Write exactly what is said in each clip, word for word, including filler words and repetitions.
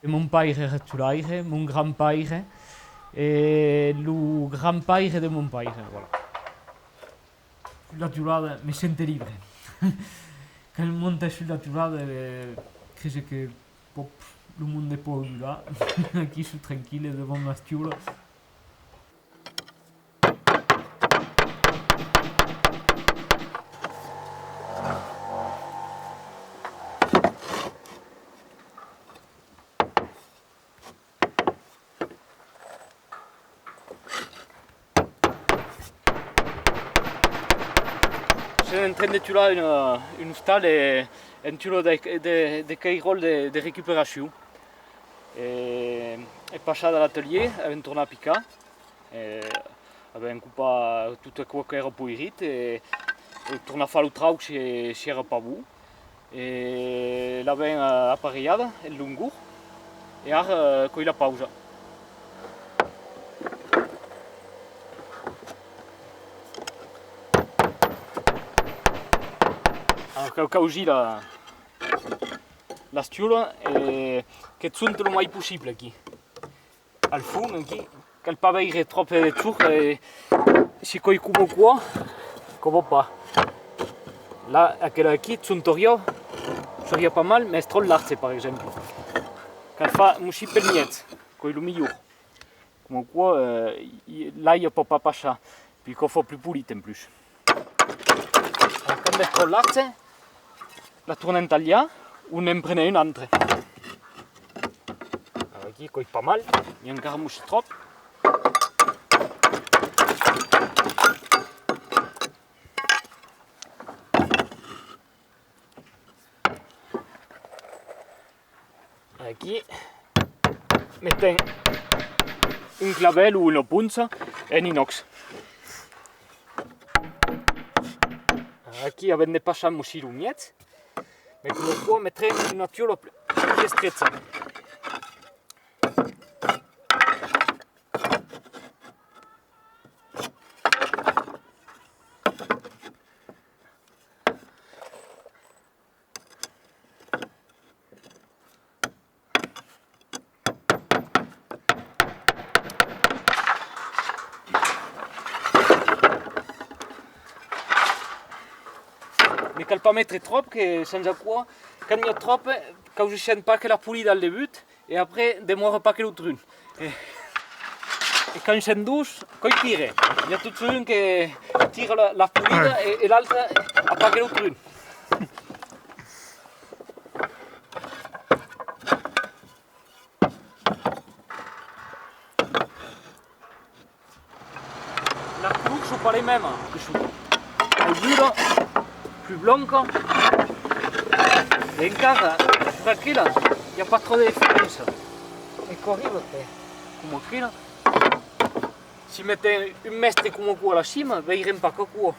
E mon paire èra turaire, mon grand-paire, e lo grand-paire de mon paire, voilà. Sus la turada me sente libre. Quand monte sus la turada, eh, crese que pòp, lo monde pòu durar. Aquí soi tranquille davant la tiula. Sèm en tren de turar un, un ostal e en tura de, de, de cairòl de, de recuperacion. E, e passada a l'atelièr, avèm tornat picar. E avèm copat tot aquò qu'èra poirit e, e tornar far lo trauc si, si èra pas bon. E l'avèm, eh, aparelhada en longor e ara, eh, qu'ei la pausa. Ara cau causir la, la tiula e que sonte lo mai possible aquí. Al fons, aquí, cal pas veire tròp de chorra, e si qu'ei coma aquò, que vòu pas. Là, aquela aquí, sontariá, seriá pas mal, mès tròp large, per exemple. Cal far mossir pel mièg, qu'ei lo melhor. Coma aquò, eh, i, l'aiga pòt pas passar, puisqu'o fa plus polit en plus. Quand es tròp large, la tornem talhar o ne'n prenem un autre. Aquí qu'ei pas mal, i a encara mossir tròp. Aquí, metem un clavel o una poncha en inòx. Aquí avèm de passar mossir lo mièg, mès coma aquò metrem una tiula pl-, pus estrecha. Ne cal pas metre tròp, que sens aquò, quand n'i a tròp, causisson pas que la polida al debut, e après demòra pas que lo tron. E, e quand son dos, qu'ei pire. I a totjorn un que tira la, la polida e, e l'autre apaga lo tron. Las colors son pas las mèmas, que son aigura, plus blanca, e encara, sus aquela, i a pas tròp de diferéncia. E qu'arriba, tè, coma aquela. Si metem un mèstre coma aquò a la cima, veirem pas qu'aquò.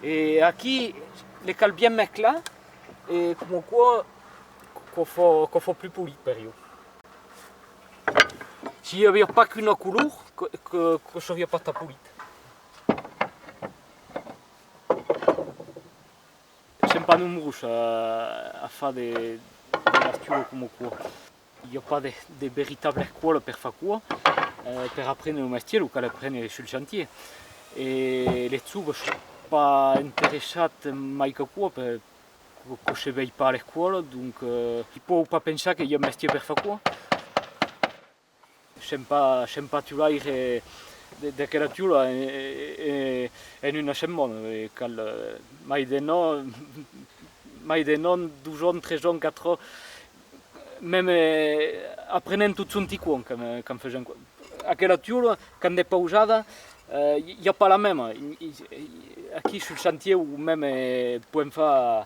E aquí, le cal bien mesclar, e coma aquò, quò fa, quò fa plus polit per ieu. Si i aviá pas qu'una color, que, que, que seriá pas tan polit. Sèm pas nombrós a, a far de, de las tiulas coma aquò. I a pas de, de veritabla escòla per far aquò, eh, per aprene lo mestièr, lo cal aprene sul chantièr. E les joves son pas interessats mai qu'aquò, per, que, que se vei pas a l'escòla, donc, eh, i pòu pas pensar que i a mestièr per far aquò. Sèm pas, sèm pas tiulaire de, d'aquela tiula en, en, en una setmana, e cal, eh, mai de non, mai de non, dos ans, tres ans, quatre ans, mème, eh, aprenent tot son tiquan quand, quand fasèm aquò. Aquela tiula, quand es pausada, eh, i, i a pas la mèma. I, i, i, aquí sul chantièr, o mème, eh, podèm far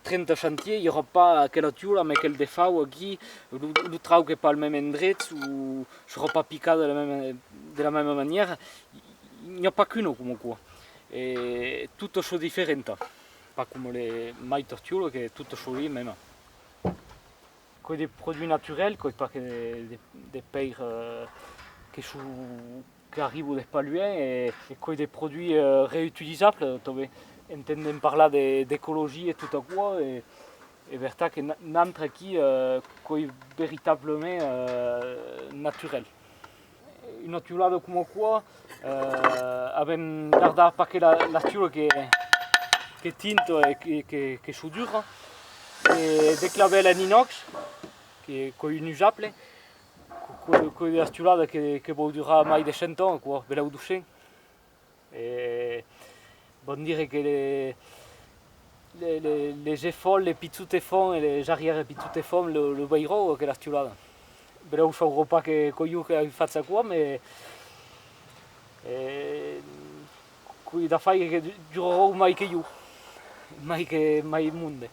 trenta chantièrs, i aurà pas aquela tiula amb aquel defau aquí, lo, lo trauc es pas al mème endrech, o serà pas picat de la mèma, de la mèma manièra. N'i a pas qu'una coma aquò. E totas son diferentas, pas coma las maitas tiulas que totas son las mèmas. Qu'es de produits naturels, qu'es pas que de, de, de pèiras, eh, que son, Qu'arriba de pas luènh e, e qu'es de produits, eh, reutilizables, tanben. Entendem parlar de, d'ecologia e tot aquò, e, e vertat que na-, nantre aquí, eh, qu'es veritablament, eh, naturel. Una tiulada coma aquò, eh, avèm gardat pas que la, la tiula que, que tinta e que, que, que sudura, e de clavèl en inox, que, qu'es inusable, que, que, qu'es una tiulada que, que vòu durar mai de cent ans, aquò, belèu dos cents. E van dire que le, le, le, les enfants, les pichons enfants e les arrière-pichons enfants le, le veiràn, aquela tiulada. Belèu sauràn pas que, qu'es ieu qu'ai fach aquò, mas, eh, qu'es d'afaires que du-, duraràn mai que ieu, mai que, mai monde.